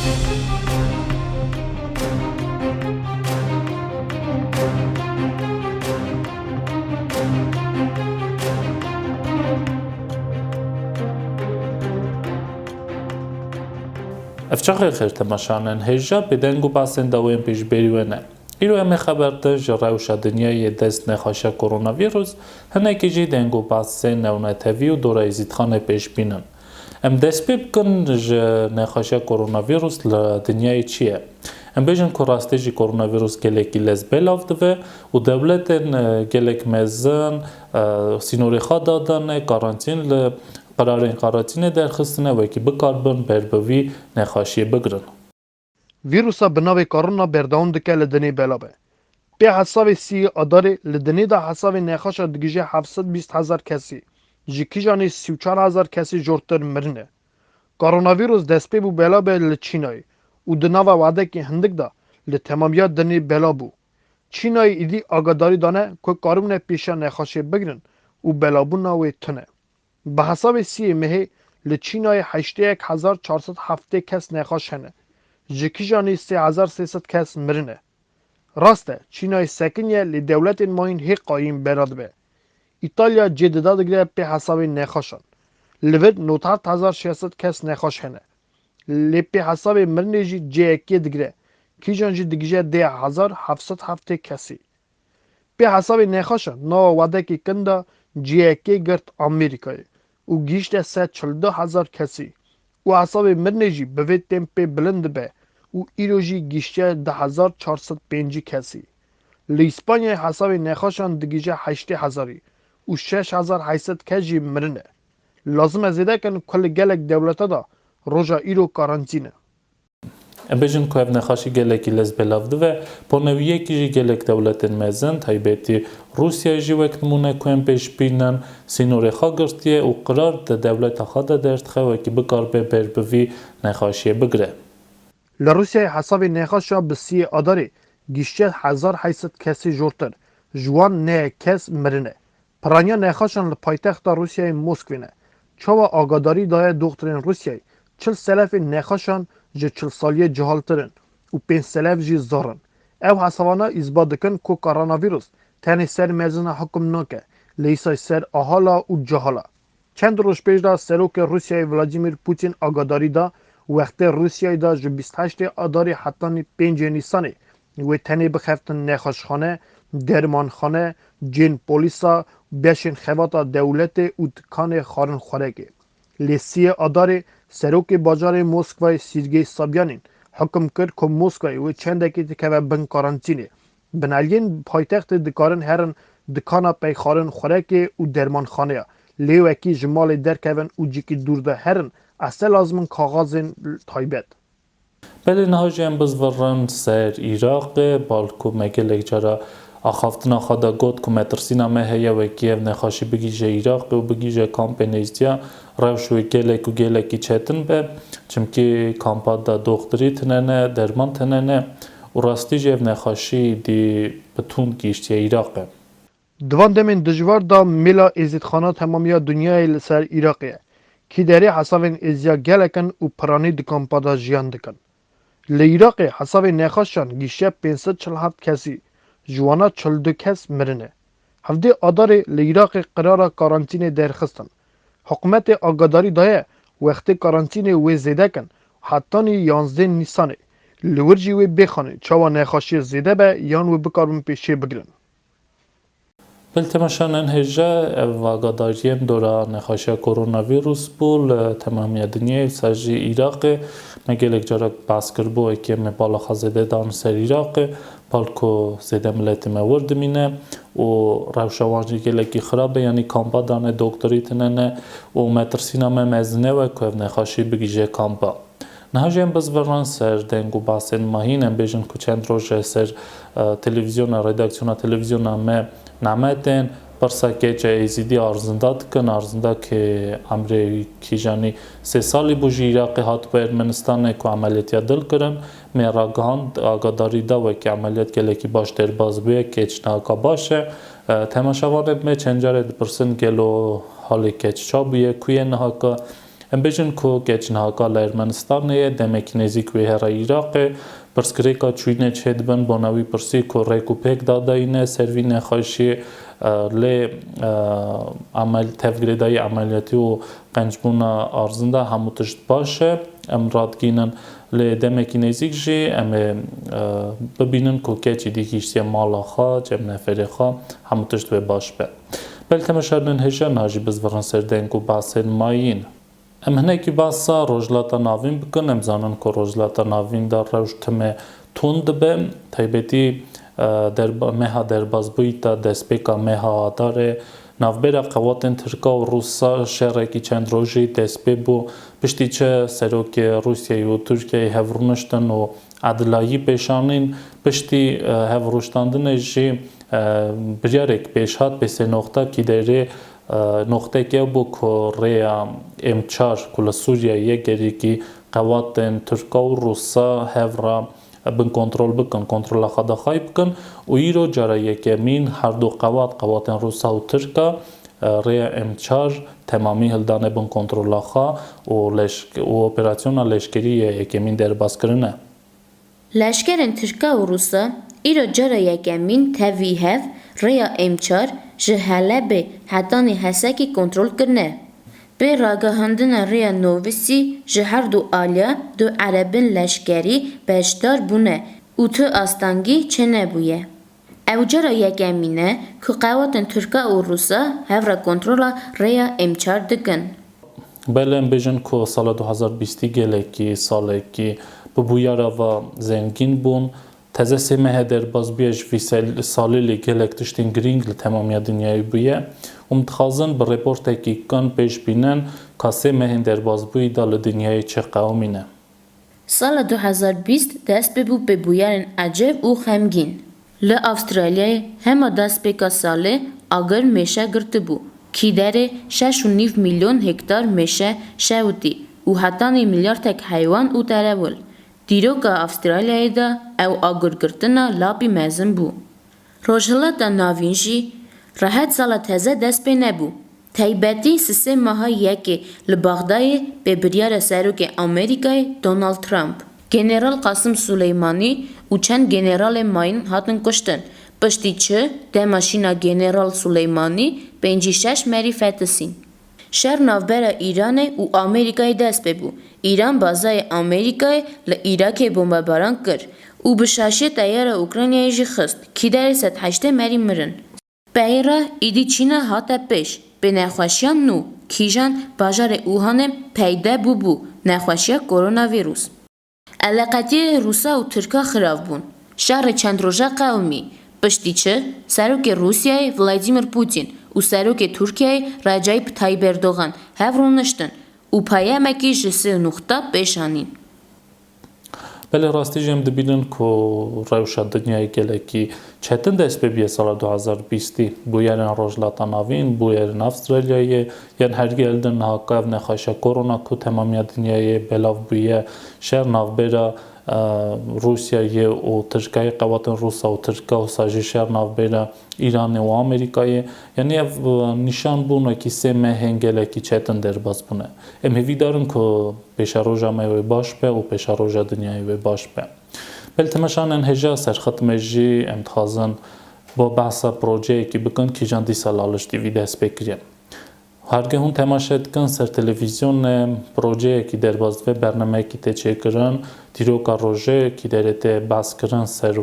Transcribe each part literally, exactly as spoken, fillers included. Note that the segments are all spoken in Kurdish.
Ev çaxê xêr temaşanên hêja bi deng û basên dawên pêşberî we ne. Îro em ê xeber din ji rewşa dinyayê dest nexweşiya koronavîrus, hinekî jî deng û basên newneteviya dora Êzîdxanê pêş bînin. Em dest pê bikin ji nexweşiya koronavîrus li dinyayê çi ye? Em bêjin ku rastî jî koronavîrus gelekî lez belav dibe û dewletên, e, gelek mezin, e, sînorê xwe dadane, karantîn li qirarên karantînê derxistine, wekî bikaribin ber bi vî nexweşiyê bigirin. Vîrusa bi navê korona berdewam dike li dinê belav e. Pê hesabê sî adarê li dinê de hesabê nexweşa digije heft sed bîst hezar kesî, ji kîjanê sî û çar hezar kesî jortir mirine. Koronavîrus destpê bû belav be li Çînayê û di nava wedekî hindik de li temamiya dinê belav bû. Çînayê îdî agadarî dane ku karibûne pêşiya nexweşê bigirin û belavbûna wê tune. Bi hesabê siyê mehê li Çînayê heştê yek hezar çar sed heftê kes nexweş hene. Ji kîjanî sê hezar sê sed kes mirine. Rast e, Çînayê sekiniye lê dewletên mayîn hê qayîm bela dibe. Îtalya cê dida digire pê hesabê nexweşan. Li vir nod heft hezar şeş sed kes nexweş hene. Lê pê hesabê mirinê jî cê yekê digire. Kîjan jî digije deh hezar heft sed heftê kesî. Pê hesabê nexweşan nava wedekî kin de cê yekê girt Amerîkayê û gihîşte sed çil du hezar kesî û hesabê mirinê jî bi vê tên pê bilind dibe û îro jî gihîştiye du hezar çar sed pêncî kesî. Li Îspanyayê hesabê nexweşan digihîje heştê hezarî û şeş hezar heyt sed kes jî mirine. Lazim e zêde kin ku li gelek dewleta de roja îro karantîn e. Em bêjin ku ev nexweşî gelekî lez belav dibe, ponewiyekî jî gelek dewletên mezin, taybetî Rûsyayê jî wek nimûne ku em pêş bînin, sînorê xwe girtiye û qirar di dewleta xwe de derdixe wekî bikaribe ber bi vî nexweşiyê bigire. Li Rûsyayê hesabê nexweşa bi siyê adarê gihîştiye hezar heyt sed kesî jortir, ji wan neh kes mirine. Piraniya nexweşan li paytexta Rûsyayê Moskwê ne. Çawa agadarî daye doxtirên Rûsyayê, çil selefên nexweşan ji çil saliyê cehaltir in û pênc selef jî zar in. Ev hesabana îsbat dikin ku koronavîrus tenê ser mezina hukum nake, lê îsay ser ahala û cehala. Çend roj pêş de Serokê Rûsyayê Vladimir Putin agadarî da, wextê Rûsyayê de ji bîst heştê Adarê hetanî pêncê Nîsanê wê tenê bixeftin nexweşxane, dermanxane, cihên polîsa, beşên xebata dewletê û dikanê xwarin xwerekê. Lê siyê Adarê Serokê bajarê Moskwayê Sîrgey Sabyanîn hukum kir ku Moskwayê wê çendekî dikeve bin karantînê. Bineliyên paytextê dikarin herin dikana peyxarin xwerekê û dermanxaneya, lê wekî ji malê derkevin û cîkî dûr de herin, ez te lazim in kaxazên taybet. Belê niha jî em bizvirin ser Iraqê, balku me gelek cara axaftina xwe de got ku metirsîna me heye wekî ev nexweşî bigihîje Iraqê û bigihîje kampê nêzdiya, rewş wê gelek û gelekî çetin be, çimkî kampa de doxtirî tine ne, derman tine ne û rastî jî ev nexweşî dî bi tund gihîştiye Iraqê. Di van demên dijwar de mêla êzîdxana temamiya dinyayê li ser Iraqê ye. Kî derê hesabên êziya gelek in û piranî di kampa de jiyan dikin. Li Iraqê hesabê nexweşan gihîştiye pênc sed çil heft kesî, ji wana çil du kes mirine. Hevdê Adarê li Iraqê qirara karantînê derxistin. Hikûmetê agadarî daye wextê karantînê wê zêde kin, hetanî yanzdeh Nîsanê. Li wir jî wê bêxanî çawa nexweşiyê zêde be yan wê bikaribin pêşiyê bigirin. Bil temaşanên hêja, ev agadariyên dora nexweşiya koronavîrus bû li temamiya dinyayê, wisa jî Iraqê. Me gelek carak behs kiribû, wekî em ê bala xwe zêde dan ser Iraqê, balku zêde miletê me wir dimîne û rewşa wan jî gelekî xirab e, yanî kampa dane, doktorî tine ne û metirsîna me mezin e we ku ev nexweşî bigihîje kampa. Niha jî em bizvirin ser deng û basên me hîn, em bêjin ku çend roj e ser, e, televîzyona, redaksiyona televîzyona me name tên, pirsa keça Êzîdî arzinda dikin, arzinda ke emrê kîjanî sê salî bû ji Iraqê hatibû Ermenistanê ku emeliyetiya dil kirin, me ragihand, agadarî da wekî emeliyat gelekî baş derbas bûye, keç nihaka baş e. E, temaşevanê me çend carê dipirsin gelo halê keç ça bûye, ku ye nihaka? Em bêjin ku keç nihaka li Ermenistanê ye, demekî nêzîk wê here Iraqê, pirsgirêka çûyînê çêdibin, bona wî pirsî ku rêk û pêk dadayîne ser vî nexweşiyê, e, lê, e, emel-, tevgirêdayî emeliyatî û qencbûna arzinda hemû tişt baş e. Em radikînin lê demekî nêzîk jî em ê, e, bibînin ku keçî dî gihîştiye mala xwe, cem neferê xwe, hemû tişt wê baş be. Belê temeşanên hêja, niha jî bizvirin ser deng û behsên mayîn. Em hinekî behsa Rojhilata Navîn bikin. Em zanin ku Rojhilata Navîn de rewş timê tund dibe. Taybetî, e, derba-, meha derbasbûyî ta destpêka meha Adarê navbera qewatên Tirka û Rûsa şerekî çend rojî dest pê bû. Piştî çi serokê Rûsyayê û Tirkiyeyê hev rûniştin û edilayî pêşanîn. Piştî, e, hev rûştandinê jî, e, biryarek pêş hat, pê sê noxta kî derê, e, noxtek ew bû ku rêya M çar ku li Sûriyeyê ye gerekî qewatên Tirka û Rûsa hev re bin kontrol bikin, kontrola xwe daxayî bikin û îro cara yekemîn her du qewat, qewatên Rûsa û Tirka, e, rêya M çar temamî hildane bin kontrola xwe û leşk-, û operasyona leşkerî yê yekemîn derbas kirine. Leşkerên Tirka û Rûsa îro cara yekemîn tevî hev rêya M çar ji Helebê hetanî Hesekî kontrol kirine. Bi ragihandina rêya Novisî ji her du aliya du erebin leşkerî beşdar bûne û tu astengî çênebûye. Ew cara yekemîn e ku qewatên Tirka û Rûsa hev re kontrola rêya M çar dikin. Belê em bêjin ku sala du hazar bîstî gelekî salekî bi bûyera ve zengîn bûn. Teze sê mehê derbas bûye ji vî sel-, salî lê gelek tiştên girîng li temamiya dinyayê bûye û em dixwazin bi raportekî kin pêş bînin ka sê mehên derbasbûyî de li dinyayê çi qewimîne. Sala du hazar bîst dest pê bû bi bûyerên ecêb û xemgîn. Li Avustralyayê hema destpêka salê agir mêşe girtibû. Kîderê şeş û nîv milyon hektar mêşe şewitî û hetanî milyartek heywan û terewil. Dîroka Avustralyayê de ew agirgirtina lapî mezin bû. Rojhilata Navîn jî rehet sala teze dest pê nebû. Taybetî sisê meha yekê li Bexdayê bi biryara serokê Amerîkayê Donald Trump, General Qasim Suleymanî û çend generalê mayîn hatin kuştin. Piştî çi dema şîna General Suleymanî pêncî şeş merî fetisîn. Şer navbera Îranê û Amerîkayê dest pê bû. Îran bazayê Amerîkayê li Îrakê bombebaran kir û bi şaşiyê teyara Ukraynayê jî xist. Kîderê sed heştê merî mirin. Peyra îdî Çîna hate pêş. Bi nexweşiyan nû, kîjan bajarê Wuhanê peyde bûbû nexweşiya koronavîrus. Eleqetiyê Rûsa û Tirka xirav bûn. Şerê çend roja qewimî. Piştî çi, serokê Rûsyayê Vladimir Putin û serokê Tirkiyeyê Recep Tayyip Erdogan hev rûniştin û peyamekî ji sê nuqta pêş anîn. Belê rastî jî em dibînin ku rewşa dinyayê gelekî çetin dest pê bûye sala du hazar bîstî. Bûyerên Rojhilata Navîn, bûyerên Avustralyayê, yên her gel din niha ev nexweşa korona ku temamiya dinyayê belav bûye, şer navbera, e, Rûsyayê û Tirkiyeyê, qewatên Rûsa û Tirka, wisa jî şer navbera Îranê û Amerîkayê. Yanî ev, e, nîşan bûn wekî sê mehên gelekî çetin derbas bûne. Em hêvîdar in ku pêşeroja me wê baş be û pêşeroja dinyayê wê baş be. Belê temeşanên hêja, ser xit me jî em dixwazin bo behsa projeyekî bikin, kîjan dîsa Laliş T V dest pê kiriye. Her ke hûn temaşe dikin ser televîzyonê, projeyekî derbas dibe, bernameyekî tê çêkirin, dîroka rojê kî derê tê behs kirin ser, e,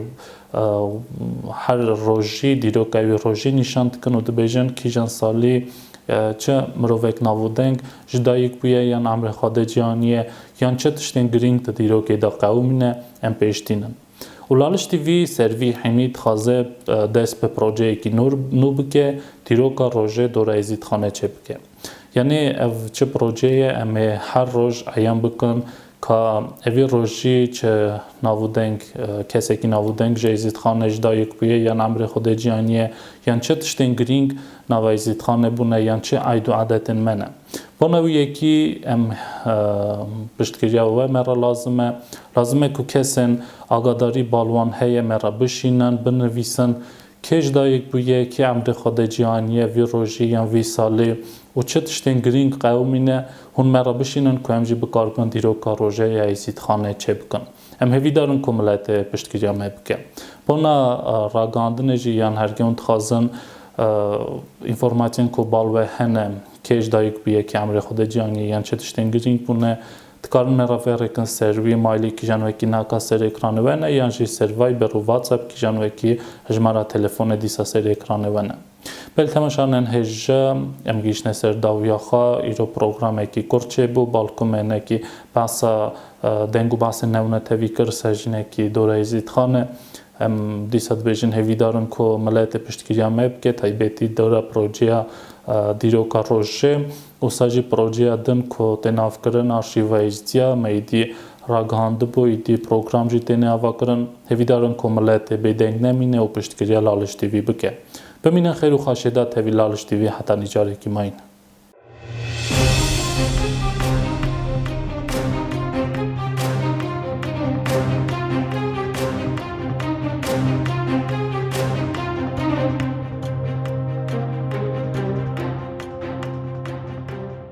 her rojî, dîroka wî rojî nîşan dikin û dibêjin kîjan salî, e, çi mirovek nav û deng ji dayik bûye yan emrê xwe de cî aniye yan çi tiştên girîng di dîrokê de qewimîne, em pêş tînin. Û Laliş T V ser vî hênî dixwaze, e, dest bi projeyekî nû, nû bike, dîroka rojê dora Êzîdxanê çêbike. Yanî ev çi projeyê ye, em ê her roj eyan bikin ka evî rojî çi nav û deng, e, kesekî nav û deng ji Êzîdxanê ji dayik bûye yan emrê xwe de cî aniye yan çi tiştên girîng nava Êzîdxanê bûne yan çi eyd û edetên me ne. Bona wî yekî em, e, piştgiriya we me re lazim e. Lazim e ku kesên agadarî bal wan heye me re bişînin, binivîsin. Kê ji dayik bûye, kê emrê xwe de cî aniye vî rojî yan vî salê û çi tiştên girîng qewimîne, hûn me re bişînin ku em jî bikaribin dîroka rojê ya Êzîdxanê çêbikin. Em hêvîdar in ku miletê piştgiriya me bike. Bona, e, ragihandinê jî yan hergê hûn dixwazin, e, înformasyon ku bal we hene, kê ji dayik bûye, kê emrê xwe de cî aniye yan çi tiştên girîng bûne, dikarin me re vê rêkin ser wî mailê kîjan wekî naka ser ekranê we ne, yan jî ser Viber û WhatsApp kîjan wekî hejmara telefonê dîsa ser ekranê we ne. Belê temaşanên hêja, em gihîştine ser dawiya xwe, îro programekî kurt çêbû, balkû me hinekî behsa, e, deng û behsên newne tevî kir ser jinekî dora Êzîdxanê. Em dîsa dibêjin hêvîdar in ku miletê piştgiriya me bike, taybetî dora projeya, e, dîroka rojê. Wisa jî projeya din ku tê navkirin arşîva Êzdiya me êdî ragihandibû, êdî program jî têne avakirin. Hêvîdar in ku miletê bêdeng nemîne û piştgiriya Laliş T V bike. Bimînin xêr û xweşiyê de tevî Laliş T V heta nîcarekî mayîn.